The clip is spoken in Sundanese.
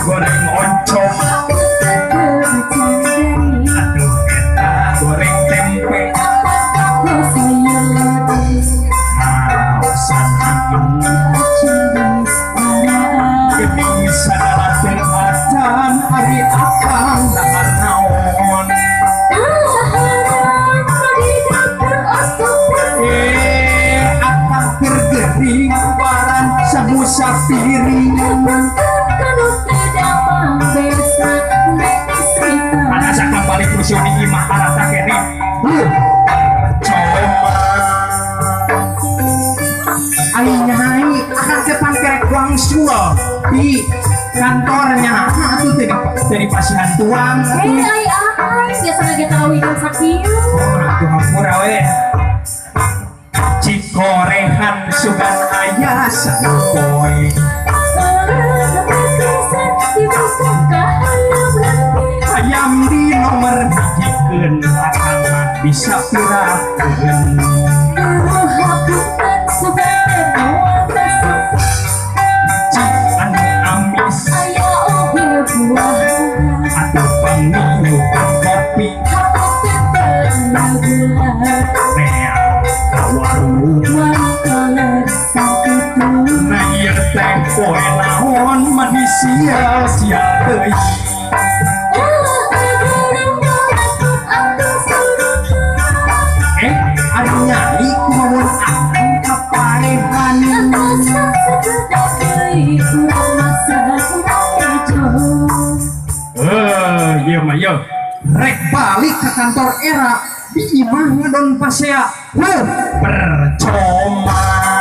Goreng oncom atuh eta goreng tempe maraosan angin geuning sagala teu acan ari akang dahar naon akang keur gering baran sabusa piring asa kembali kursi di imah harata kene coba ai nyai akang teh pangkerek wangsul di kantornya atuh teh di pasihan tuang ai akang biasa ge tarawih sakieu atuh hampura we cikorehan sugan aya sapoe ayam di nomor hijikeun akang mah bisa pirakeun cik anu amis aya oge buah atuh pangmiukan kopi nea ka warung nah ieu teh poe naon manis sia-sia teuing. Ari nyai kumaha akang kapaehan ieu mah ieu rek balik ke kantor era di imah ngadon pasea heuh percuma.